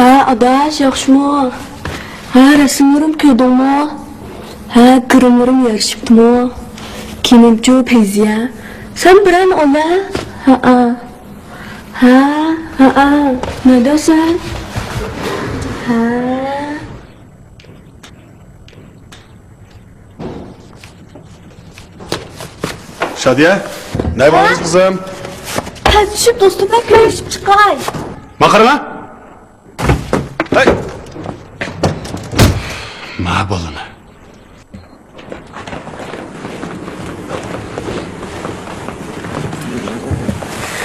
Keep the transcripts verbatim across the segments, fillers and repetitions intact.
ھە، ئاداش، ياخشىمۇ؟ ھە، رەسىملىرىم كۆردۈڭمۇ؟ ھە، گىرىملىرىم يارىشىپتىمۇ؟ كىيىمىمچۇ، پەيزىيە؟ سەن بىرەرنى ئالا. ھەئە. ھە، ھەئە. نەدە سەن؟ ھە. شادىيە، نەگە ماڭىسىز قىزىم؟ ھە، چۈشۈپ دوستۇم بىلەن كۆرۈشۈپ چىقاي. ما قارىما. ھەي. ما بالىنى.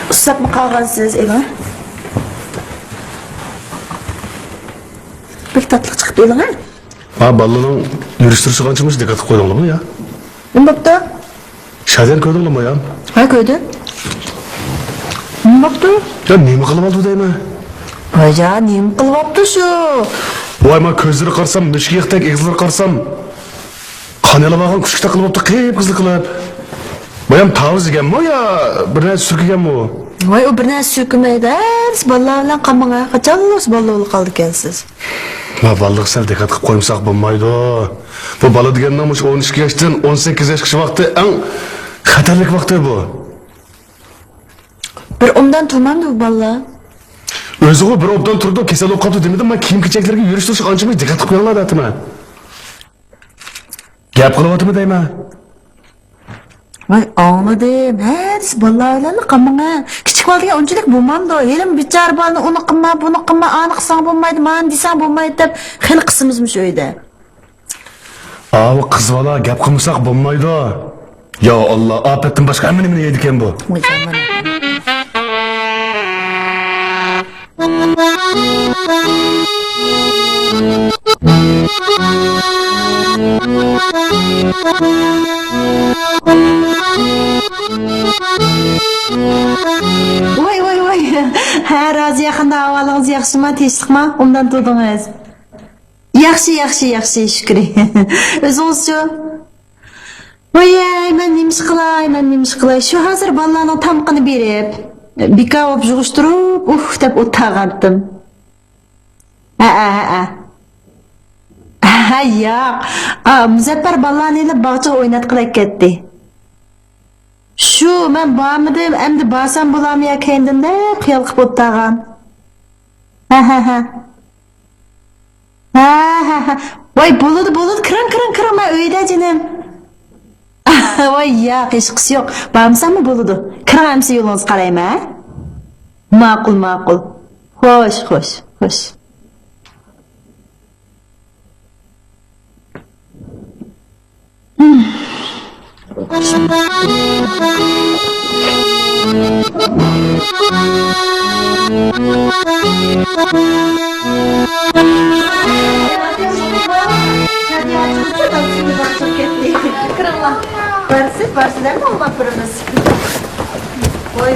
ئۇسساپمۇ قالغانسىز، ئېلىڭ. بەك تاتلىق چىقىپتۇ، ئېلىڭ. ھە، بالىنىڭ يۈرۈش-تۇرۇشىغا ئانچىمۇ دىققەت قىلىپ قويدۇڭلارمۇ يا؟ نېمە بوپتۇ؟ شادىيەنى كۆردۈڭلارمۇ يا؟ ھە، كۆردۈم. نېمە بوپتۇ؟ يا نېمە قىلىۋالدى دەيمەن؟ ۋاي يا، نېمە قىلىۋاپتۇ شۇ؟ ۋاي، ما كۆزلىرى قارىسام، مۈشۈك ئېيىقتەك، ئېغىزلىرى قارىسام، قان ئېلىۋالغان كۈچۈكتەك قىلىۋاپتۇ، قىپقىزىل قىلىپ. بايام تاۋۇز يېگەنمۇ يا بىر نەرسە سۈركىگەنمۇ؟ ۋاي، ئۇ بىر نەرسە سۈركىمەيدۇ، ھەرىسى بالىلار بىلەن قالمىغان. قاچانلا شۇ بالىلار بولۇپ قالىدىكەنسىز. ما بالىلىق سەل دىققەت قىلىپ قويمىساق بولمايدۇ. بۇ بالا دېگەننىڭ مۇشۇ ئون ئىككى ياشتىن ئون سەككىز ياشقىچە ۋاقتى ئەڭ خەتەرلىك ۋاقتى بۇ. بىر ئوبدان تۇرمامدۇ بۇ بالىلار؟ ئۆزىغۇ بىر ئوبدان تۇرىدۇ، كېسەل بولۇپ قاپتۇ دېمىدىم، ما كىيىم-كېچەكلىرىگە يۈرۈش-تۇرۇشىغا ئانچە مۇنچە دىققەت قىلىپ قويۇڭلار دەتتىم. گەپ قىلىۋاتىمەن دەيمەن. ۋاي، ئاڭلىدىم. ھەرىسى بالىلار بىلەنلا قالمىغان. كىچىك بالا دېگەن ئۇنچىلىك بولمامدۇ. ھېلىمۇ بىچارە بالىنى ئۇنى قىلما، بۇنى قىلما، ئانى قىلساڭ بولمايدۇ، مانى دېسەڭ بولمايدۇ دەپ خېلى قىسىمىزمۇ شۇ ئۆيدە. ئاۋۇ قىز بالا گەپ قىلمىساق بولمايدۇ. يا ئاللا، ئاپەتتىن باشقا ھەممە نېمىنى يەيدىكەن بۇ. ۋاي، ۋاي، ۋاي. ھە، رازىيە، قانداق ئەھۋالىڭىز، ياخشىما، تىنچلىقما؟ ئوبدان تۇردىڭىز؟ ياخشى، ياخشى، ياخشى، شۈكرى. ئۆزىڭىزچۇ؟ ۋايەي، مەن نېمە ئىش قىلاي، مەن نېمە ئىش قىلاي؟ شۇ ھازىر بالىلارنىڭ تامىقىنى بېرىپ، بىكار بولۇپ يىغىشتۇرۇپ، ئۇھ دەپ ئولتۇرغانتىم. ھەئە، ھەئە. ھە، ياق. ئا، مۇزەپپەر بالىلارنى ئېلىپ باغچىغا ئويناتقىلى كەتتى. شۇ، مەن بارمىدىم، ئەمدى بارسام بولامۇ يا كەينىدىن دەپ خىيال قىلىپ ئولتۇرغان. ھە، ھە، ھە. ھە، ھە، ھە. ۋاي، بولىدۇ، بولىدۇ. كىرىڭ، كىرىڭ، كىرىڭ. مەن ئۆيدە، جېنىم. ۋاي، ياق، ھېچقىسى يوق. بارمىساممۇ بولىدۇ. كىرىڭ، ئەمىسە يولىڭىزغا قارايمەن، ھە؟ ماقۇل، ماقۇل. خوش، خوش، خوش. كىرىڭلار. بارسىز، بارسىز، ئەمما ئويناپ بېرىمىز. ۋاي،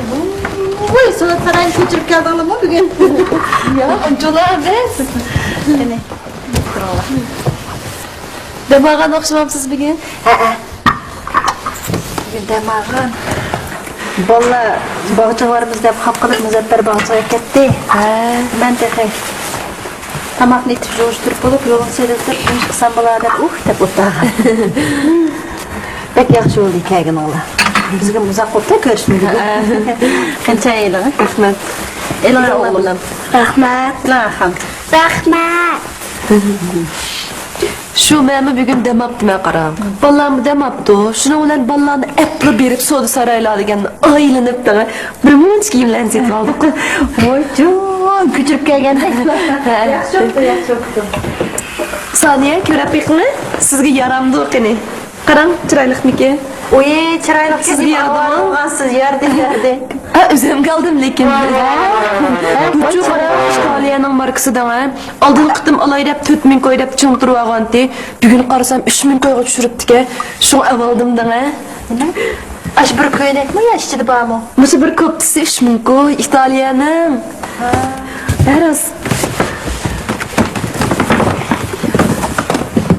ۋۇي، سۆڭەك سارايىنى كۆچۈرۈپ كەلدىڭلارمۇ بۈگۈن؟ ياق، ئۇنچىلا ئەمەس. قېنى، كىرىڭلار. دەم ئالغان ئوخشىمامسىز بۈگۈن؟ ھەئە. بۈگۈن دەم ئالغان. بالىلار باغچىغا بارىمىز دەپ خاپا قىلىپ مۇزەپپەر باغچىغا كەتتى. ھە. مەن تېخى تاماقنى ئېتىپ، جۇغۇشتۇرۇپ بولۇپ، يولغا سېلىپ، نېمە قىلسام بولار دەپ، ئۇھ دەپ ئولتۇرغان. بەك ياخشى بولدى كەلگىنىڭلار. بىزگە ئۇزاق بولۇپتۇ كۆرۈشمىگىلى. قېنى، چاي ئېلىڭ. رەھمەت. ئېلىڭ ئوغلۇم. رەھمەت. ئېلىڭ ئاخام. رەھمەت. شۇ مەنمۇ بۈگۈن دەم ئاپتىمەن قاراڭ. بالىلارمۇ دەم ئاپتۇ. شۇنىڭ بىلەن بالىلارنى ئەپلا بېرىپ سودا سارايلار دېگەن ئايلىنىپ دېگەن بىر مۇنچە كىيىملەرنى سېتىپ ئالدۇق. ۋاي جان، كۆچۈرۈپ كەلگەندەك. ھە. ياخشى بوپتۇ، ياخشى بوپتۇ. سانىيە، كۆرۈپ بېقىڭە، سىزگە يارامدۇ قېنى؟ قاراڭ، چىرايلىقمىكىن؟ ئۇي، چىرايلىق. سىزگە يارىدىمۇ؟ سىز ياردى، ياردى. ھە، ئۆزۈمگە ئالدىم لېكىن. ھە؟ بۇچۇ قاراڭ، ئىتالىيەنىڭ ماركىسى دەڭ، ھە؟ ئالدىنقى قېتىم ئالاي دەپ تۆت مىڭ كوي دەپ چىڭ تۇرۇۋالغانتى. بۈگۈن قارىسام ئۈچ مىڭ كويغا چۈشۈرۈپتىكەن. شۇڭا ئەۋالدىم دەڭ، ھە؟ نېمە؟ ئاشۇ بىر كۆينەكمۇ يا ئىچىدە بارمۇ؟ مۇشۇ بىر كوپتىسى ئۈچ مىڭ كوي، ئىتالىيەنىڭ. ھە. ھە، راست.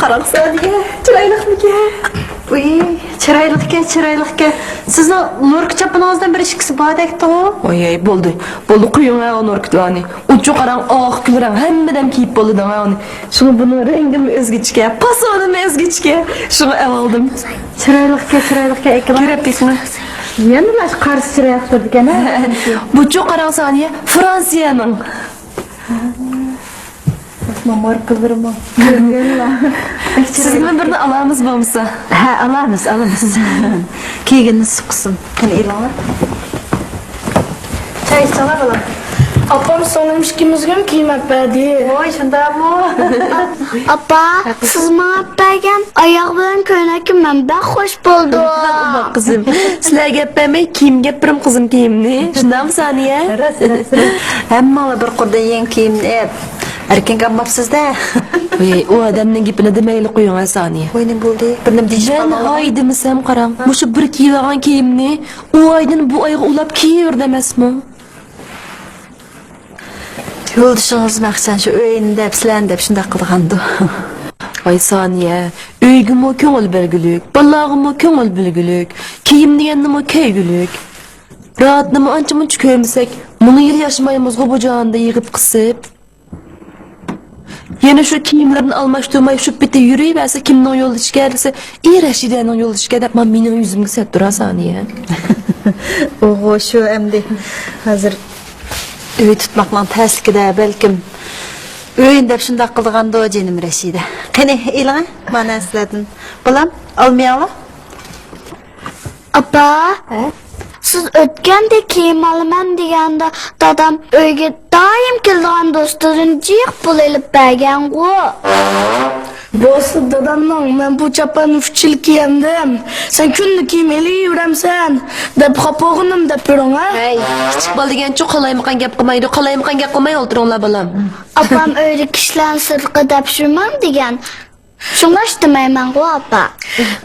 قاراڭ سانىيە، چىرايلىقمىكەن؟ ئۇي، چىرايلىقكەن، چىرايلىقكەن. سىزنىڭ نوركا چاپىنىڭىزدىن بىر ئىككىسى باردەكتىغۇ. ۋاي، بولدى، بولدى، قويۇڭ ھە ئۇ نوركىلارنى. ئۇچۇ قاراڭ، ئاق كۈل رەڭ، ھەممىدەم كىيىپ بولىدۇ ھە ئۇنى. شۇڭا بۇنىڭ رەڭگىمۇ ئۆزگىچىكەن، پاسونىمۇ ئۆزگىچىكەن. شۇڭا ئەۋالدىم. چىرايلىقكەن، چىرايلىقكەن، ئەكىۋال. كۆرۈپ بېقىڭ. يەنىلا شۇ قارىسى چىرايلىق تۇرىدىكەن ھە. بۇچۇ قاراڭ سانىيە، فرانسىيەنىڭ. ماركىلىرىمۇ. سىزگىمۇ بىرنى ئالامىز بولمىسا. ھە، ئالامىز، ئالىمىز. كىيگىنىنى سۇقسۇن. قېنى ئېلىڭلار. چاي ئىچىڭلار بالام. ئاپام سىڭلىم ئىككىمىزگىمۇ كىيىم ئەپ بەردى. ۋاي، شۇنداقمۇ؟ ئاپا، سىز ماڭا ئەپ بەرگەن ئاياغ بىلەن كۆينەككە مەن بەك خوش بولدۇم. قىزىم، سىلەرگە ئەپ بەرمەي كىيىمگە ئەپ بېرىمەن قىزىم كىيىمنى. شۇنداقمۇ سانىيە؟ راست، راست، راست. ھەممىڭلار بىر قۇردا يېڭى كىيىمنى ئەپ، ئەركىنگە ئالماپسىز-دە. ۋەي، ئۇ ئادەمنىڭ گېپىنى دېمەيلى قويۇڭ ھە سانىيە. ۋاي، نېمە بولدى؟ بىر نېمە دېيىشىپ قالدىڭمۇ؟ مەن ھاي دېمىسەم قاراڭ، مۇشۇ بىر كىيىۋالغان كىيىمنى ئۇ ئايدىن بۇ ئايغا ئۇلاپ كىيىۋېرىدۇ ئەمەسمۇ؟ يولدىشىڭىز مەخسەن شۇ ئۆينى دەپ، سىلەرنى دەپ شۇنداق قىلغاندۇ. ۋاي سانىيە، ئۆيگىمۇ كۆڭۈل بەرگۈلۈك، بالىلارغىمۇ كۆڭۈل بۆلگۈلۈك، كىيىم دېگەننىمۇ كىيگۈلۈك. راھەتنىمۇ ئانچە-مۇنچە كۆرمىسەك، مۇنۇ يىل ياشىمايمىزغۇ بۇ جاھاندا يىغىپ قىسىپ. يەنە شۇ كىيىملىرىنى ئالماشتۇرماي شۇ پېتى يۈرۈۋەرسە، كىمنىڭ يولدىشىكەن دېسە، ئى رەشىدەنىڭ يولدىشىكەن دەپ، مانا مېنىڭ يۈزۈمگە سەپتۇرا سانىيە. ئوغۇ، شۇ ئەمدى ھازىر ئۆي تۇتماقنىڭ تەسلىكىدە بەلكىم ئۆينى دەپ شۇنداق قىلىدىغاندۇ جېنىم رەشىدە. قېنى، ئېلىڭە مانا سىلەردىن. بالام، ئالمىياڭلار. ئاپا، ھە؟ سىز ئۆتكەندە كىيىم ئالىمەن دېگەندە، دادام ئۆيگە دائىم كېلىدىغان دوستىدىن جىق پۇل ئېلىپ بەرگەنغۇ. بولسا دادامنىڭ، مەن بۇ چاپاننى ئۈچ يىل كىيەمدىم، سەن كۈندە كىيىم ئېلىۋېرەمسەن دەپ خاپا بولغىنىم دەپ بېرىڭ ھە. ھەي، كىچىك بالا دېگەنچۇ قالايمىقان گەپ قىلمايدۇ، قالايمىقان گەپ قىلماي ئولتۇرۇڭلار بالام. ئاپام ئۆيدە كىشىلەرنى سىرتقا تەكشۈرمەڭ دېگەن. شۇڭلاشتىمەيمەنغۇ ئاپا.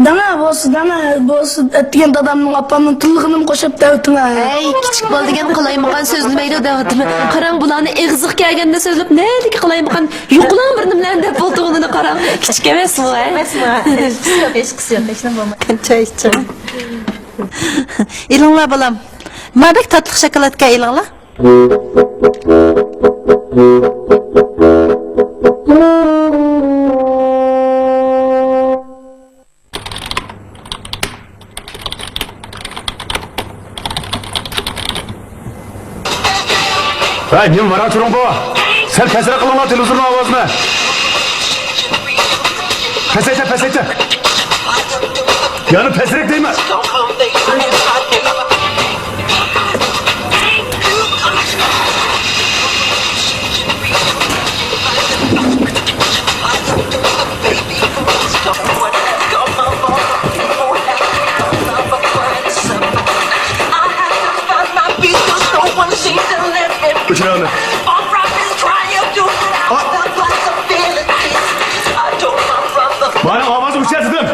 دانا بولسا، دانا بولسا ئەتىگەن دادامنىڭ ئاپامنىڭ تىللىقىنىمۇ قوشۇپ دەۋېتىڭ ھە. ھەي، كىچىك بالا دېگەن قالايمىقان سۆزلىمەيدۇ دەۋاتىمەن. قاراڭ، بۇلارنى ئېغىزغا كەلگەندە سۆزلەپ، نەدىكى قالايمىقان، يوقىلاڭ بىر نېمىلەرنى دەپ ئولتۇرغىنىنى قاراڭ. كىچىك ئەمەسمۇ ھە؟ ئەمەسمۇ ھە؟ ھېچقىسى يوق، ھېچقىسى يوق، ھېچنېمە بولمايدۇ. چاي ئىچىڭ. ئېلىڭلار بالام. ما بەك تاتلىق شاكىلاتكا ئېلىڭلار. ھەي، نېمە ماراڭ تۇرۇڭ بۇ؟ سەل پەسرەك قىلىڭلار تېلېۋىزورنىڭ ئاۋازىنى. پەسەيتە، پەسەيتە. يەنە پەسرەك دەيمەن. ئۆچۈرۈڭ ئۇنى. مانا ئاۋازنى ئۆچۈر دېدىم.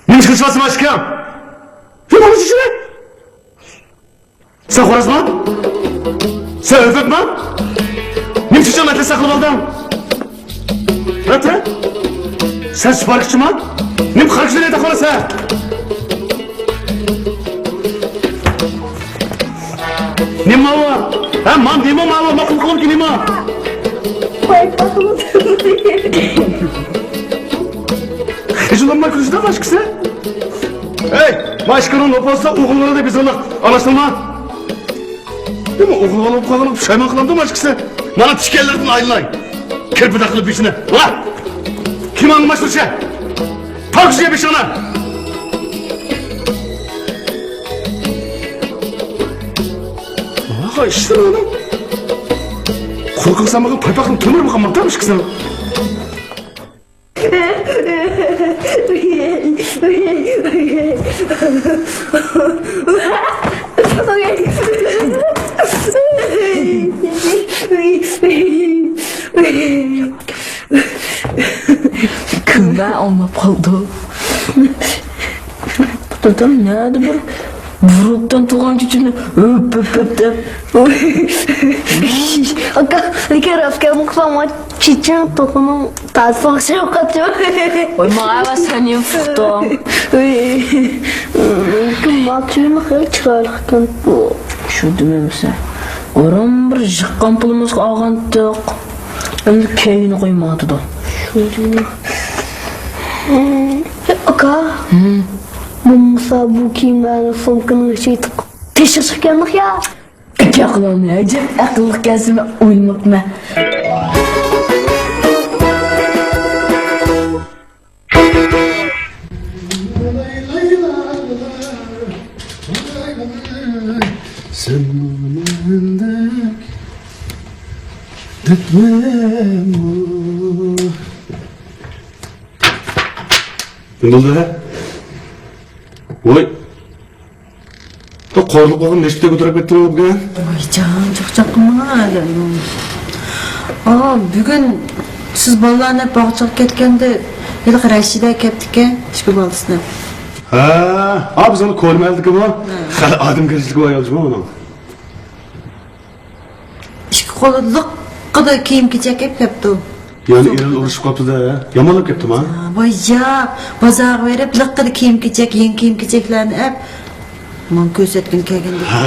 نېمە ئىش قىلىشىۋاتىسەن ئىككىڭ؟ نېمە ئىش قىلىشىۋاتىسەن؟ سەن خورازمۇ؟ سەن ئۆپۈكمۇ؟ نېمە ئۈچۈن مەندىن ساقلاپ ئالدىڭ؟ ھە؟ سەن سىپاركىچىمۇ؟ نېمە قارا كۆزۈڭنى تاقىۋالىسەن؟ نېمە ماۋۇ؟ ھە، ما نېمە ماۋۇ؟ ما قىلغانكى نېمە؟ پايپاقلىق. خىجىللانماي كۈلۈشىدە باشقىسى. ھەي، باشقىنىڭ نوپۇسىدا ئوغۇللىرى دەپ يېزىلغان. ئاڭلاشتىڭما؟ نېمە ئوغۇلغا بولۇپ قالغان پۇشايمان قىلامدۇ باشقىسى؟ مانا تىكەنلەردىن ئايلىناي. كىرپىدە قىلىپ بېشىنى. ۋا! كىم ئاڭلىماس تۇرسا؟ تاغ كۈچىگە بېشىڭنى! ئاغا ئىشلىرىڭنى. قورقۇنسام بولغان پايپاقنى تۆمۈر بولغان ماڭتامىش قىزىڭ. كۈنبە ئاڭلاپ قالدى. دادام نەدە بىر بۇرۇتتىن تۇغان چېچىنى ئۆپ، ئۆپ، ئۆپ دەپ. ئاكا، لېكىن راست گەپنى قىلسام، چېچىڭ توخۇنىڭ تازىسىغا ئوخشاپ قاپتۇ. ۋاي، ماڭا ئەۋەتسەن يا پۇختۇڭ. لېكىن ماچۇيمۇ خېلى چىرايلىق ئىكەن. شۇ دېمەمسەن. ئورام بىر يىغقان پۇلىمىزغا ئالغانتۇق. ئەمدى كەينى قويمايۋاتىدۇ. ئاكا، بولمىسا بۇ كىيىملەرنى سومكىنىڭ ئىچىگە تىقىپ تېشىغا چىقىپ كەلمىك يا. ئەكە قىلالماي، ئەجەب ئەقىللىقكەنسىلەر، ئويلىماپتىمەن. سەن مەندەك دەپمەنمۇ؟ نېمە بولدى؟ ۋاي. قورۇلۇپ قالغان نەشپۈتەك كۆتۈرۈپ كەتتىڭ بۈگۈن. ۋايجان، چاقچاق قىلماڭ. ئا، بۈگۈن سىز بالىلارنى باغچىغا كەتكەندە ھېلىقى رەشىدە كەپتىكەن، ئىككى بالىسىنى. ھە، ئا، بىز ئۇنى كونا مەھەللىدىكى بۇ. ھە. خېلى ئادەمگەرچىلىكى بار ئايالچىمۇ ئۇنىڭ. ئىككى قولى لىققىدە كىيىم-كېچەك ئېلىپ كەپتۇ. يەنە ئېرىنى ئۇرۇشۇپ قاپتۇ-دە. يامانلاپ كەپتۇما؟ ۋاي ياق، بازارغا بېرىپ لىققىدە كىيىم-كېچەك، يېڭى كىيىم-كېچەكلەرنى ئەپ، ماڭا كۆرسەتكىلى كەلگەندە. ھە،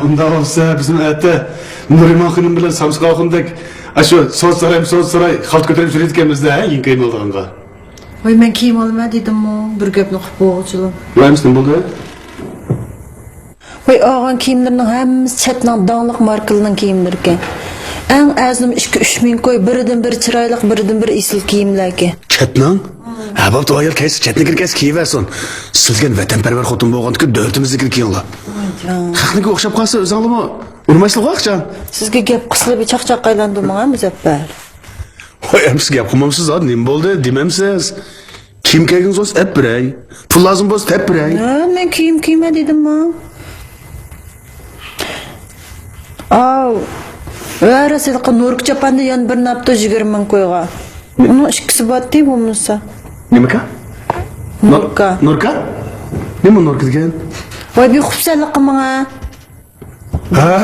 ئۇنداق بولسا بىزمۇ ئەتە نۇرىمان خېنىم بىلەن سامسىق ئاخۇندەك ئاشۇ سودا سارايمۇ سودا ساراي خالتا كۆتۈرۈپ يۈرىدىكەنمىز-دە، يېڭى كىيىم ئالىدىغانغا. ۋاي، مەن كىيىم ئالىمەن دېدىممۇ، بىر گەپنى قىلىپ بولغۇچىلا. ۋاي، ئەمىسە نېمە بولدى؟ ۋاي، ئالغان كىيىملىرىنىڭ ھەممىسى چەتنىڭ داڭلىق ماركىلىرىنىڭ كىيىملىرىكەن. ئەڭ ئەزىم ئىككى-ئۈچ مىڭ كوي، بىرىدىن بىرى چىرايلىق، بىرىدىن بىرى ئېسىل كىيىملەركەن. چەتنىڭ؟ ھە، بوپتۇ، ئايال كەلسە چەتنىڭكىنى كىيىۋەرسۇن. سىز دېگەن ۋەتەنپەرۋەر خوتۇن بولغاندىكىن دۆلىتىمىزنىڭكىنى كىيىڭلار. ۋاي جان. خەقنىڭكى ئوخشاپ قالسا ئۆزۈڭلارمۇ ئۇرمايسىلىغۇ ئاخشام. سىزگە گەپ قىلسىلا بىر چاقچاققا ئايلاندىمۇ، ھە، مۇزەپپەر؟ ۋاي، ئەمىسە گەپ قىلمامسىز ھە، نېمە بولدى دېمەمسىز؟ كىيىم كەلگىنىڭىز بولسا ئەپ بېرەي. پۇل لازىم بولسا تېپىپ بېرەي. ھە، مەن كىيىم كىيمە دېدىممۇ. ئاۋ، ھە، راست ھېلىقى نۇركا چاپاننى يەنە بىرنى ئاپتۇ يىگىرمە مىڭ كويغا. ئۇنىڭ ئىككىسى بارتى بولمىسا. نېمىكا؟ نۇركا. نۇركا؟ نېمە نۇركا دېگەن؟ ۋاي، بىر خۇپسەنلىك قىلماڭ ھە. ھە،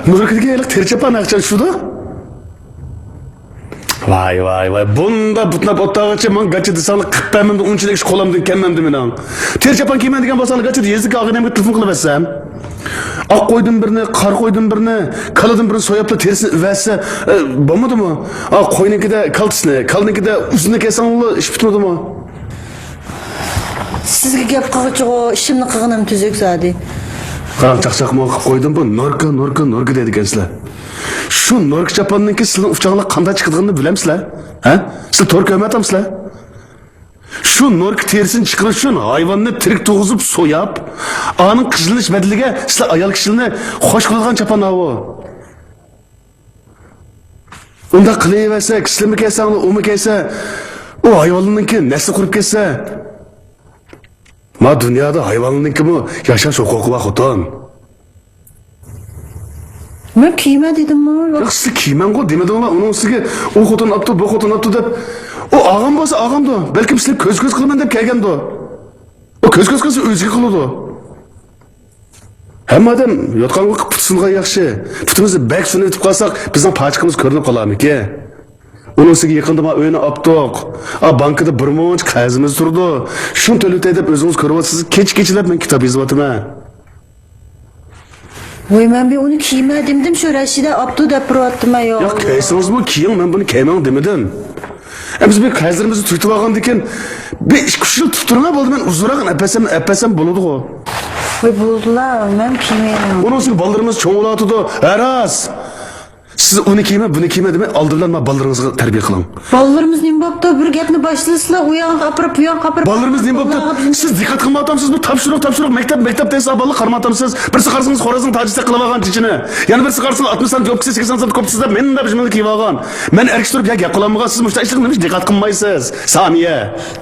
نۇركىدىكى ھېلىقى تېرە چاپان ئاقچان شۇدۇ؟ ۋاي، ۋاي، ۋاي، بۇنداق بۇتناپ ئولتۇرغىچە ماڭا گاچا دېسەڭلار قىلىپ بەرمەمدۇ، ئۇنچىلىك ئىش قولۇمدىن كەلمەمدۇ مېنىڭ. تېرە چاپان كىيمەن دېگەن بولساڭلار گاچا يېزىدىكى ئاغىنەمگە تېلېفون قىلىۋەتسەم. ئاق قويدىن بىرنى، قارا قويدىن بىرنى، كالىدىن بىرنى سوياپلا تېرىسىنى ئېۋەتسە، ئە، بولمىدىمۇ؟ ئا، قوينىڭكىدە كالتىسىنى، كالىنىڭكىدە ئۇزۇنىنى كىيسەڭلار ئىش پۈتمىدىمۇ؟ سىزگە گەپ قىلغۇچىغۇ، ئىشىمنى قىلغىنىم تۈزۈك زادى. قاراڭ، چاقچاقمۇ قىلىپ قويدۇم، بۇ نۇركا، نۇركا، نۇركا دەيدىكەنسىلەر. شۇ نۇركا چاپاننىڭكى سىلىنىڭ ئۇچاڭلار قانداق چىقىدىغىنىنى بىلەمسىلەر؟ ھە؟ سىلەر تور كۆرمەيۋاتامسىلەر؟ شۇ نۇركا تېرىسىنى چىقىرىش ئۈچۈن ھايۋاننى تىرىك تۇرغۇزۇپ سوياپ، ئانىڭ قىزىلىنىش بەدىلىگە سىلەر ئايال كىشىلەرنى خوش قىلىدىغان چاپان ئاۋۇ. ئۇنداق قىلىۋەرسەك، سىلىمۇ كەلسەڭلار، ئۇمۇ كەلسە، ئۇ ھايۋانلارنىڭكى نەسلى قۇرۇپ كەتسە. ما دۇنيادا ھايۋانلارنىڭكىمۇ ياشاش ھوقۇقى بار، خوتۇن. مەن كىيمە دېدىممۇ؟ ياق، سىز كىيمەڭغۇ دېمىدىڭلار. ئۇنىڭ ئۈستىگە ئۇ خوتۇن ئاپتۇ، بۇ خوتۇن ئاپتۇ دەپ. ئۇ ئاغام بولسا ئاغامدۇ. بەلكىم سىلەر كۆز-كۆز قىلىمەن دەپ كەلگەندۇ. ئۇ كۆز-كۆز قىلسا ئۆزىگە قىلىدۇ. ھەممە ئادەم يوتقانغا پۇت سۇنغان ياخشى. پۇتىمىزنى بەك سۇنۇۋېتىپ قالساق، بىزنىڭ پاچىقىمىز كۆرۈنۈپ قالارمىكىن؟ ئۇنىڭ ئۈستىگە يېقىندا ما ئۆينى ئاپتۇق. ئا، بانكىدا بىر مۇنچە قەرزىمىز تۇرىدۇ. شۇنى تۆلىتەي دەپ ئۆزىڭىز كۆرۈۋاتىسىز، كېچە-كېچىلەپ مەن كىتاب يېزىۋاتىمەن. ۋاي، مەن بىر ئۇنى كىيمە دېمىدىم، شۇ رەشىدە ئاپتۇ دەپ تۇرۇۋاتتىم يوق. ياق، كىيسىڭىزمۇ كىيىڭ، مەن بۇنى كىيمەڭ دېمىدىم. ئە، بىز بىر قەرزلىرىمىزنى تۈگىتىۋالغاندىن كېيىن بىر ئىككى ئۈچ يىل تۇتۇپ تۇرۇڭ، بولدى، مەن ئۇزۇنراق ئەپەسەم، ئەپەسەم بولىدىغۇ. ۋاي، بولدىلا، مەن كىيمەيمەن. ئۇنىڭ ئۈچۈن بالىلىرىمىز چوڭ بولۇۋاتىدۇ. ھە، راست. سىز ئۇنى كىيمە، بۇنى كىيمە دېمەي، ئالدى بىلەن مانا بالىلىرىڭىزغا تەربىيە قىلىڭ. بالىلىرىمىز نېمە بوپتۇ؟ بىر گەپنى باشلىسىلا، ئۇ ياققا ئاپىرىپ، بۇ ياققا ئاپىرىپ. بالىلىرىمىز نېمە بوپتۇ؟ سىز دىققەت قىلمايۋاتامسىزمۇ؟ تاپشۇرۇق، تاپشۇرۇق، مەكتەپ، مەكتەپ دەيسىز، بالىلار قارىمايۋاتامسىز؟ بىرسى قارىسىڭىز خورازنىڭ تاجىدەك قىلىۋالغان چېچىنى. يەنە بىرسى قارىسىڭىز ئاتمىش سانتى يوپكىسى، سەكسەن سانتى كوپتىسى دەپ مىنداق بىر جۈملە كىيىۋالغان. مەن ئەركىچە تۇرۇپ گەپ، گەپ قىلالمىغان، سىز مۇشۇنداق ئىشلارغا نېمە دىققەت قىلمايسىز؟ سانىيە.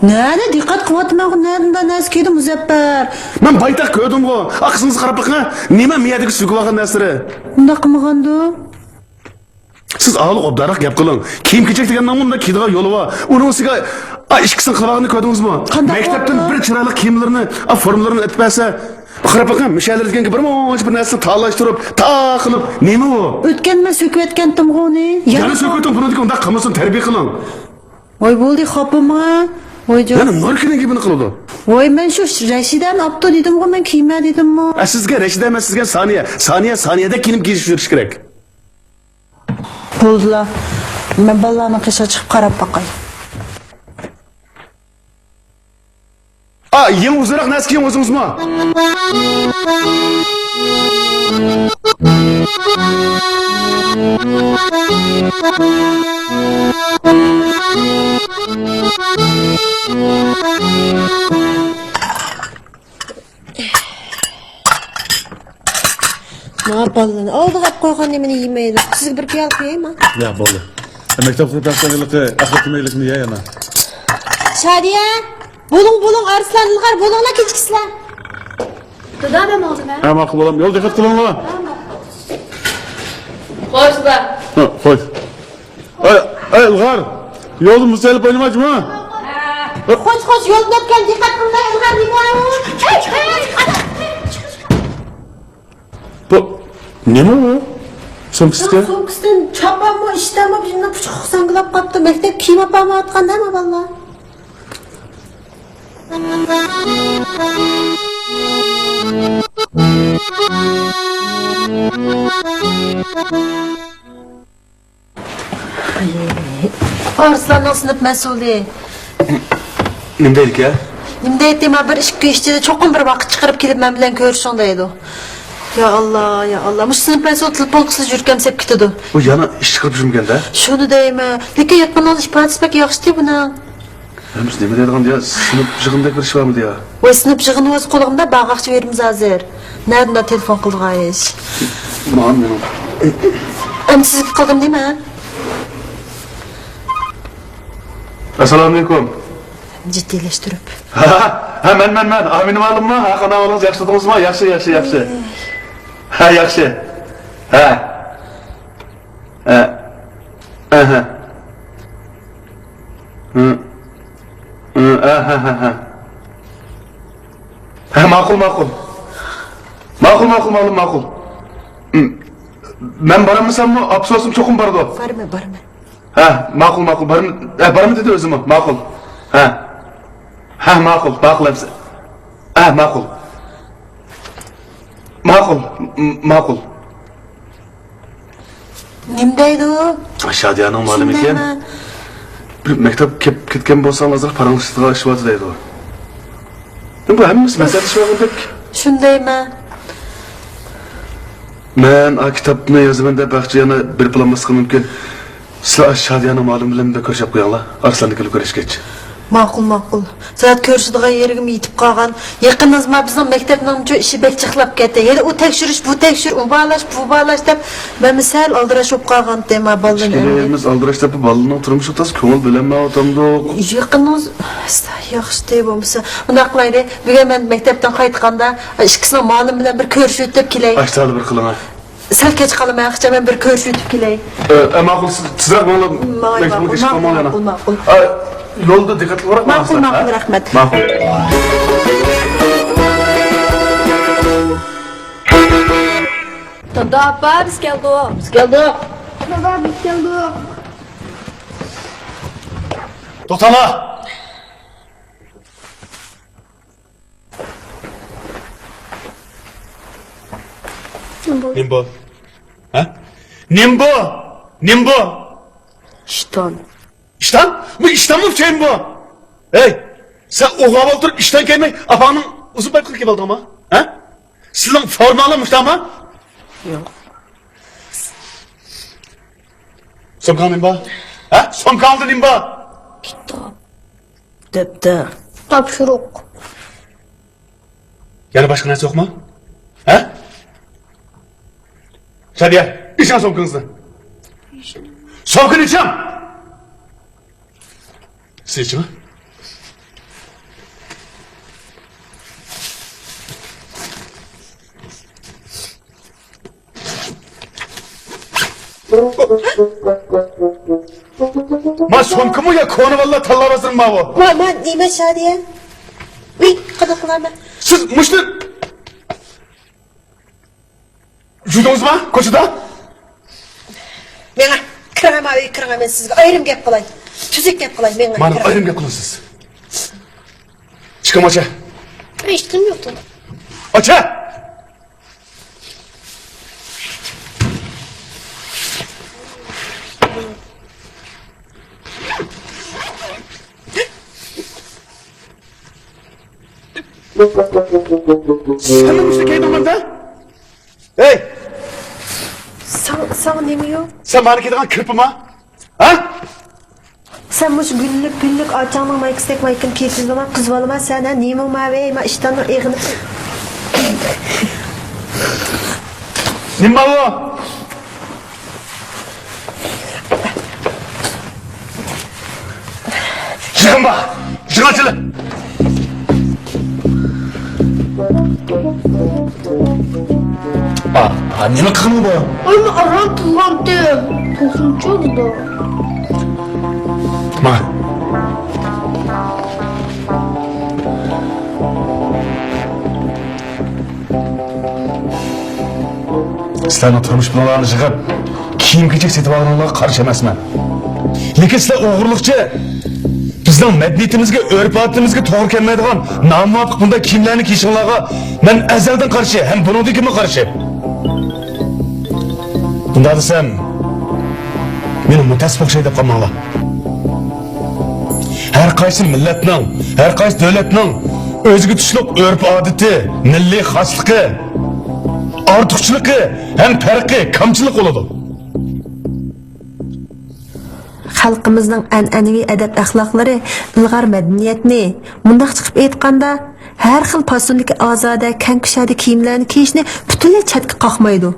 نەدە دىققەت قىلىۋاتىمەنغۇ، نەدە نەرسە كىيدى مۇزەپپەر؟ مەن بايتاق كۆردۈمغۇ. ئا، قىزىڭىزغا قاراپ بېقىڭ. نېمە مىيەدىكى سۆكۈۋالغان نەرسىلىرى؟ ئۇنداق قىلمىغاندۇ؟ سىز ئاۋۋال ئوبدانراق گەپ قىلىڭ. كىيىم-كېچەك دېگەننىڭمۇ مۇنداق كىيىدىغان يولى بار. ئۇنىڭ ئۈستىگە، ئا، ئىككىسىنى قىلىۋالغىنىنى كۆردىڭىزمۇ؟ قانداق مەكتەپتىن بولىدۇ؟ بىر چىرايلىق كىيىملىرىنى، ئا، فورمىلىرىنى ئېتىپ بەرسە، قاراپ بېقىڭ، مۇشۇ يەرلەردىكىگە بىر مۇنچە بىر نەرسىنى تالاشتۇرۇپ، تا قىلىپ، نېمە ئۇ؟ ئۆتكەن مەن سۆكۈۋەتكەنتىمغۇ ئۇنى. يەنە سۆكۈۋېتىڭ، بۇنىڭدىكى ئۇنداق قىلمىسۇن، تەربىيە قىلىڭ. ۋاي، بولدى، خاپىما. ۋاي، جان. يەنە نۇركىنىڭ گېپىنى قىلىدۇ. ۋاي، مەن شۇ رەشىدەنى ئاپتۇ دېدىمغۇ، مەن كىيمە دېدىممۇ؟ ئە، سىزگە رەشىدە ئەمەس، سىزگە سانىيە. سانىيە، سانىيەدەك كىيىنىپ كىيىش يۈرۈش كېرەك. بولدىلا. مەن بالىلارنىڭ قېشىغا چىقىپ قاراپ باقاي. ئا، يېڭى ئۇزۇنراق نەرسە كىيىڭ ئۆزىڭىزمۇ. مانا بالىلارنى ئالدىغا ئەپ قويغان نېمىنى يېمەيدۇ. سىزگە بىر پىيالە قۇيايما؟ ياق، بولدى. مەكتەپ قۇرۇپ بەرسەڭ ھېلىقى ئەخلەت يېمەكلىكنى يە يەنە. شادىيە! بولۇڭ، بولۇڭ، ئارسلان، ئىلغار، بولۇڭلار، كېچىكىسىلەر. دادا، مەن بولدىم، ھە؟ ھە، ماقۇل بالام. يول دىققەت قىلىڭلار. ھە، ماقۇل. خوش، دادا. ھە، خوش. ئەي، ئەي، ئىلغار. يولدا مۇز چېلىپ ئوينىماچمۇ؟ خوش، خوش، يولدىن ئۆتكەن، دىققەت قىلىڭلار، ئىلغار، نېمە بار ئۇ؟ ئەي، ئەي، ئەي، ئەي. بۇ نېمە ئۇ؟ سومكىسىكەن؟ سومكىسىدىن چاپانمۇ، ئىشتانمۇ، بىر پۇچۇق ساڭگىلاپ قاپتۇ. مەكتەپ كىيىم ئاپارمايۋاتقان دەم بالىلار. ئارسلاننىڭ سىنىپ مەسئۇلى. نېمە دەيدىكەن؟ نېمە دەيدۇ؟ مانا بىر ئىككى كۈن ئىچىدە چوقۇم بىر ۋاقىت چىقىرىپ كېلىپ مەن بىلەن كۆرۈشۈڭ دەيدۇ. يا ئاللا، يا ئاللا. مۇشۇ سىنىپ مەسئۇلى تېلېفون قىلسا يۈرىكىم سېلىپ كېتىدۇ. ئۇ يەنە ئىش چىقىرىپ يۈرمىگەندە؟ شۇنى دەيمەن. لېكىن يېقىننىڭ ئىپادىسى بەك ياخشىتى بۇنىڭ. ھەممىسى نېمە دەيدىغان دېيە؟ سىنىپ يىغىنىدەك بىر ئىش بارمىدى يا؟ ۋاي، سىنىپ يىغىنى بولسا قولىغىمدا، بارغاقچە بېرىمىز ھازىر. نەدىن تېلېفون قىلىدىغان ئىش؟ مانا مېنىڭ. ئەمدى سىزگە قىلدىم دېمە. ئەسسالامۇئەلەيكۇم. جىددىيلەشتۈرۈپ. ھە، ھە، مەن، مەن، مەن. ئامىنە مالىممۇ؟ ھە، قانداق ئەھۋالىڭىز؟ ياخشى تۇردىڭىزمۇ؟ ياخشى، ياخشى، ياخشى. ھە، ياخشى. ھە. ھە. ئەھە. ھە. ھە، ھە، ھە، ھە. ھە، ماقۇل، ماقۇل. ماقۇل، ماقۇل، ماقۇل، ماقۇل. ھىم. مەن بارالمىساممۇ، ئاپىسى بولسىمۇ چوقۇم بارىدۇ. بارىمەن، بارىمەن. ھە، ماقۇل، ماقۇل. بارىمەن، ھە، بارىمەن دېدى ئۆزىمۇ. ماقۇل. ھە. ھە، ماقۇل، ماقۇل ئەمىسە. ھە، ماقۇل. ماقۇل، م-، ماقۇل. نېمە دەيدۇ؟ شادىيانىڭ مۇئەللىمىكەن. شۇندايمۇ؟ بىر مەكتەپ كەپ-، كەتكەن بولساڭ، ئازراق پاراڭلىشىدىغان ئىش بار دەيدۇ. بۇ ھەممىسى مەسلىھەتلىشىۋالغۇدەك. شۇندايمۇ؟ مەن ئا كىتابنى يازىمەن دەپ ھەقچە يەنە بېرىپ بولالماسلىقى مۇمكىن. سىلەر ئاشۇ شادىيانىڭ مۇئەللىمى بىلەن بىر كۆرۈشۈپ قويۇڭلار، ئارسلاندىن كېلىپ كۆرۈشكەچ. ماقۇل، ماقۇل. زادى كۆرۈشىدىغان يېرىمۇ يېتىپ قالغان. يېقىندا مانا بىزنىڭ مەكتەپنىڭ شۇ ئىشى بەك جىقلاپ كەتتى. ھېلى ئۇ تەكشۈرۈش، بۇ تەكشۈر، ئۇ باھالاش، بۇ باھالاش دەپ مەنمۇ سەل ئالدىراش بولۇپ قالغانتىم، ھە، بالىلارنى ئەمدى. ئىككىلىمىز ئالدىراش دەپ بالىنىڭ تۇرمۇشىغا تازا كۆڭۈل بۆلەلمەيۋاتامدۇق. يېقىنىڭ ياخشىتى بولمىسا. مۇنداق قىلايلى، بۈگۈن مەن مەكتەپتىن قايتقاندا ئىككىسىنىڭ مۇئەللىمى بىلەن بىر كۆرۈشۈۋېتىپ كېلەي. ئاشتالا بىر قىلىڭا. سەل كەچ قالىمەن، ئاخشام مەن بىر كۆرۈشۈۋېتىپ كېلەي. ئە، ئە، ماقۇل، سىز، سىزراق ماڭلا. ماقۇل، مەكتەپكە كېچىكىپ قالماڭ يەنە. ماقۇل، ماقۇل. ئە، يولدا دىققەتلىك بولاق. ماقۇل، ماقۇل، رەھمەت. ماقۇل. دادا، ئاپا، بىز كەلدۇق. بىز كەلدۇق. دادا، بىز كەلدۇق. توختاڭلار. نېمە بۇ؟ ھە؟ نېمە بۇ؟ نېمە بۇ؟ ئىشتان. ئىشتان؟ بۇ ئىشتانمۇ پىچايمۇ بۇ؟ ھەي، سەن ئوغۇپ ئولتۇرۇپ ئىشتان كىيمەي ئاپاڭنىڭ ئۇزۇن پايپىقىنى كىيىۋالدىڭمۇ؟ ھە؟ سىزنىڭ فورماڭلار مۇشتامۇ؟ ياق. سومكاڭدا نېمە بار؟ ھە؟ سومكاڭدا نېمە بار؟ كىتاب. دەپتەر. تاپشۇرۇق. يەنە باشقا نەرسە يوقمۇ؟ ھە؟ شادىيە، ئېچىڭ سومكىڭىزنى. سومكىنى ئېچىڭ! سىز ئېچىڭ. ما سومكىمۇ يا كونا بالىلار تاللا بازىرىمۇ ماۋۇ؟ ما، ما، نېمە شادىيە؟ ئۇي، قانداق قىلارمەن؟ سىز مۇشۇنى يۇدۇڭىزما كوچىدا؟ مېڭە، كىرىڭە ما ئۆيگە كىرىڭە، مەن سىزگە ئايرىم گەپ قىلاي. تۈزۈك گەپ قىلاي، مېڭە. مانا كىرىڭە. ئايرىم گەپ قىلىڭ سىز. چىقىڭ ئاچا. ئىشتىن يوقتۇ. ئاچا! سەن مۇشۇنى كىيدىڭمۇ؟ ھەي! ساڭ، ساڭا نېمە يوق؟ سەن مانا كىيىدىغان كىرپىما؟ ھە؟ سەن مۇشۇ گۈللۈك، گۈللۈك ئاچاڭنىڭ مايكىسىدەك مايكىنى كىيىپ يۈرىدىغان قىز بالىما سەن، ھە؟ نېمە ماۋى؟ ما ئىشتاننىڭ ئېغىنى. نېمە ئۇ؟ يىغىڭ بار، يىغىڭ چىلى. ئا، ئا، نېمە قىلغىنىڭ بۇ؟ ئاي، مەن ئاران تۇرغانتىم. توسۇنچۇ بۇدا. ما. سىلەرنىڭ تۇرمۇش پۇلۇڭلارنى يىغىپ، كىيىم-كېچەك سېتىۋالغىنىڭلارغا قارشى ئەمەسمەن. لېكىن سىلەر ئوغرىلىقچە بىزنىڭ مەدەنىيىتىمىزگە، ئۆرپ-ئادىتىمىزگە توغرا كەلمەيدىغان نامۇۋاپىق بۇنداق كىيىملەرنى كىيىشىڭلارغا مەن ئەزەلدىن قارشى ھەم بۇنىڭدىن كېيىنمۇ قارشى. بۇنداق دېسەم، مېنى مۇتەئەسسىپ ئوخشايدۇ دەپ قالماڭلار. ھەر قايسى مىللەتنىڭ، ھەر قايسى دۆلەتنىڭ ئۆزىگە تۇشلۇق ئۆرپ-ئادىتى، مىللىي خاسلىقى، ئارتۇقچىلىقى ھەم پەرقى، كامچىلىقى بولىدۇ. خەلقىمىزنىڭ ئەنئەنىۋى ئەدەپ-ئەخلاقلىرى، ئىلغار مەدەنىيەتنى، مۇنداقچە قىلىپ ئېيتقاندا، ھەر خىل پاسوندىكى ئازادە، كەڭ كۇشادە كىيىملەرنى كىيىشنى پۈتۈنلەي چەتكە قاقمايدۇ.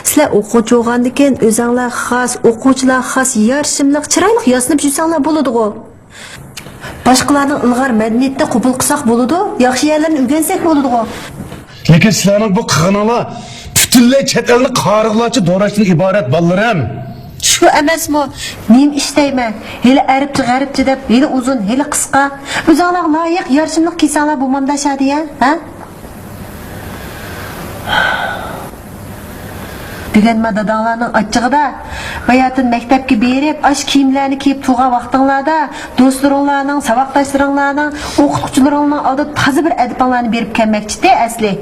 سىلەر ئوقۇغۇچى بولغاندىكىن، ئۆزەڭلار خاس، ئوقۇغۇچىلار خاس، يارىشىملىق، چىرايلىق ياسىنىپ يۈرسەڭلار بولىدىغۇ. باشقىلارنىڭ ئىلغار مەدەنىيىتىنى قوبۇل قىلساق بولىدۇ، ياخشى يەرلىرىنى ئۆگەنسەك بولىدىغۇ. لېكىن سىلەرنىڭ بۇ قىلغىنىڭلار پۈتۈنلەي چەت ئەلنى قارىغۇلارچە دوراشتىن ئىبارەت، بالىلىرىم. شۇ ئەمەسمۇ؟ نېمە ئىش دەيمەن؟ ھېلى ئەرەبچە، غەربچە دەپ، ھېلى ئۇزۇن، ھېلى قىسقا. ئۆزۈڭلارغا لايىق، يارىشىملىق كىيسەڭلار بولمامدا، شادىيە؟ ھە؟ بۈگۈن ما داداڭلارنىڭ ئاچچىقىدا، باياتىن مەكتەپكە بېرىپ، ئاشۇ كىيىملەرنى كىيىپ تۇرغان ۋاقتىڭلاردا، دوستلىرىڭلارنىڭ، ساۋاقداشلىرىڭلارنىڭ، ئوقۇتقۇچىلىرىڭلارنىڭ ئالدىدا تازا بىر ئەدىپىڭلارنى بېرىپ كەلمەكچىدى ئەسلى.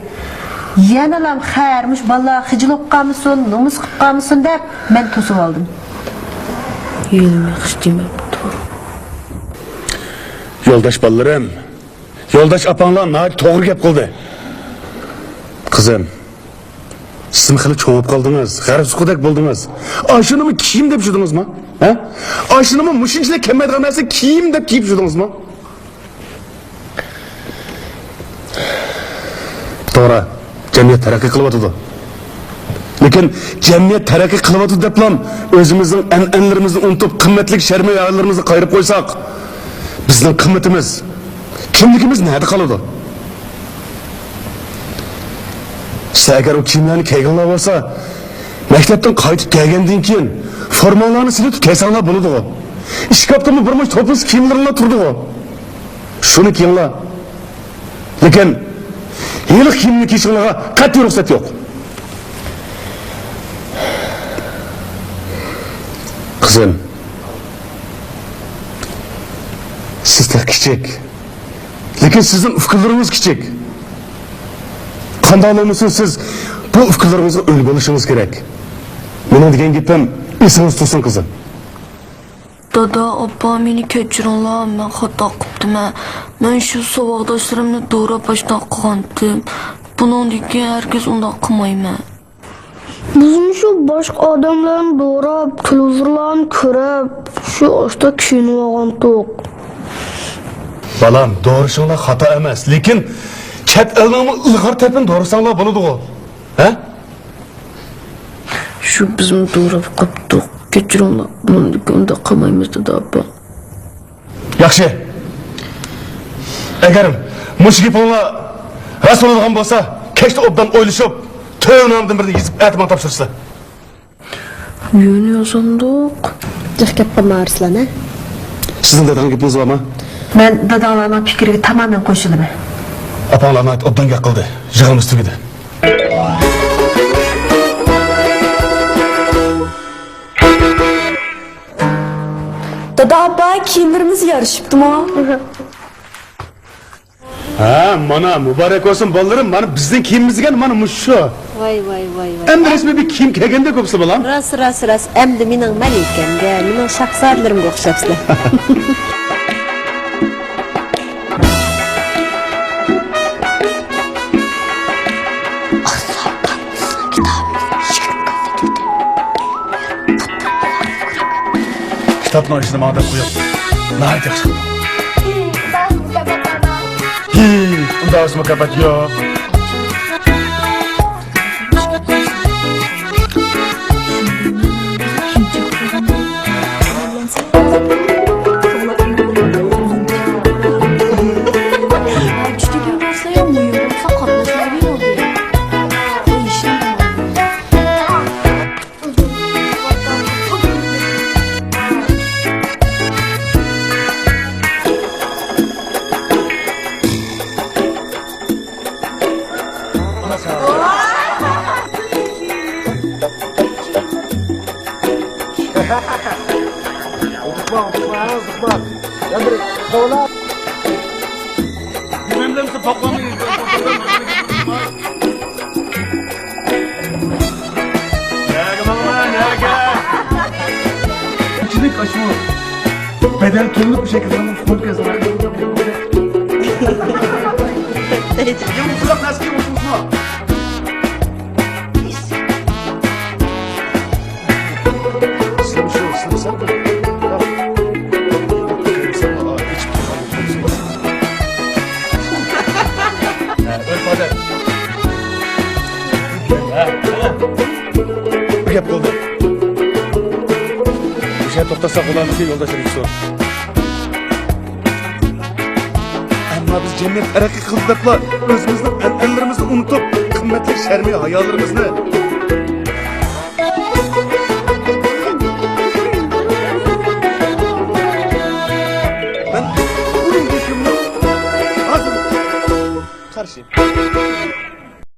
يەنىلا خەير، مۇشۇ بالىلار خىجىل بولۇپ قالمىسۇن، نومۇس قىلىپ قالمىسۇن دەپ مەن توسۇۋالدىم. يولۇم ياخشى دېمەپتۇ. يولداش بالىلىرىم، يولداش ئاپاڭلار ناھايىتى توغرا گەپ قىلدى. قىزىم، سىزمۇ خېلى چوڭ بولۇپ قالدىڭىز، غەرب سۇقىدەك بولدىڭىز. ئاشۇنىمۇ كىيىم دەپ يۈردىڭىزمۇ؟ ھە؟ ئاشۇنىمۇ مۇشۇنچىلىك كەلمەيدىغان نەرسە كىيىم دەپ كىيىپ يۈردىڭىزمۇ؟ توغرا، جەمئىيەت تەرەققىي قىلىۋاتىدۇ. لېكىن جەمئىيەت تەرەققىي قىلىۋاتىدۇ دەپلا ئۆزىمىزنىڭ ئەنئەنىلىرىمىزنى ئۇنتۇپ، قىممەتلىك شەرم-ھايالىرىمىزنى قايرىپ قويساق، بىزنىڭ قىممىتىمىز، كىملىكىمىز نەدە قالىدۇ؟ سىلەر ئەگەر ئۇ كىيىملەرنى كىيگەنلەر بولسا، مەكتەپتىن قايتىپ كەلگەندىن كېيىن فورماڭلارنى سېلىۋېتىپ كەلسەڭلار بولىدىغۇ. ئىشكاپتىمۇ بىر مۇنچە توپىسى كىيىملىرىڭلار تۇرىدىغۇ. شۇنى كىيىڭلار. لېكىن ھېلىقى كىيىمنى كىيىشىڭلارغا قەتئىي رۇخسەت يوق. قىزىم، سىز تېخى كىچىك. لېكىن سىزدىن ئۇكىلىرىڭىز كىچىك. قانداقلا بولمىسۇن، سىز بۇ ئۇكىلىرىڭىزغا ئۈلگە بولۇشىڭىز كېرەك. مېنىڭ دېگەن گېپىم ئېسىڭىزدە تۇرسۇن، قىزىم. دادا، ئاپا، مېنى كەچۈرۈڭلار، مەن خاتا قىپتىمەن. مەن شۇ ساۋاقداشلىرىمنى دوراپ ئاشۇنداق قىلغانتىم. بۇنىڭدىن كېيىن ھەرگىز ئۇنداق قىلمايمەن. بىزمۇ شۇ باشقا ئادەملەرنى دوراپ، تېلېۋىزورلارنى كۆرۈپ، شۇ ئاشتا كىيىنىۋالغانتۇق. بالام، دورىشىڭلار خاتا ئەمەس، لېكىن چەت ئەلنىڭمۇ ئىلغار تەرىپىنى دورىساڭلار بولىدىغۇ؟ ھە؟ شۇ بىزمۇ دوراپ قاپتۇق. كەچۈرۈڭلار، بۇنىڭدىن كېيىن ئۇنداق قىلمايمىز، دادا، ئاپا. ياخشى. ئەگەر مۇشۇ گېپىڭلار راست بولىدىغان بولسا، كەچتە ئوبدان ئويلىشىپ، تۆۋەن نامىدىن بىرنى يېزىپ، ئەتە ماڭا تاپشۇرىسىلەر. يۆنە يازامدۇق. جىق گەپ قىلما، ئارسلان، ھە؟ سىزنىڭ دەيدىغان گېپىڭىز بارمۇ؟ مەن داداڭلارنىڭ پىكرىگە تامامەن قوشۇلىمەن. ئاپاڭلار ناھايىتى ئوبدان گەپ قىلدى. يىغىنىمىز تۈگىدى. دادا، ئاپا، كىيىملىرىمىز يارىشىپتىمۇ؟ ھە، مانا، مۇبارەك بولسۇن، بالىلىرىم. مانا، بىزنىڭ كىيىمىمىز دېگەن مانا مۇشۇ. ۋاي، ۋاي، ۋاي، ۋاي. ئەمدى رەسمىي بىر كىيىم كىيگەندەك بوپسىلە، بالام. راست، راست، راست. ئەمدى مېنىڭ مەلىكەمگە، مېنىڭ شاھزادىلىرىمگە ئوخشاپسىلە. كىتابنىڭ ئىچىدە ماڭا دەپ قويۇڭ. ناھايىتى ياخشى قىپتۇ. ھى، ئۇنداق مۇكاپات يوق. ئۇتۇقما، ئۇتۇقما، ئۇتۇقما. يا بىر قوغلاپ. نەگە ماڭىمەن، نەگە؟ كىچىك ئاشۇ بەدەل تۆلىنىپ شەكىللەنگەن فوتكا ياسىغان. يا، بۇنداق نەرسىگە ئوخشىمىسىڭلار. بىر گەپ قىلدى. ئۆشە توختاتساق بولارمىكىن يولداشلار ئىككىسى؟ ئەمما بىز جەمئىيەت تەرەققىي قىلدى دەپلا ئۆزىمىزنىڭ ئەنئەنىلىرىمىزنى ئۇنتۇپ، قىممەتلىك شەرمى ھايالىرىمىزنى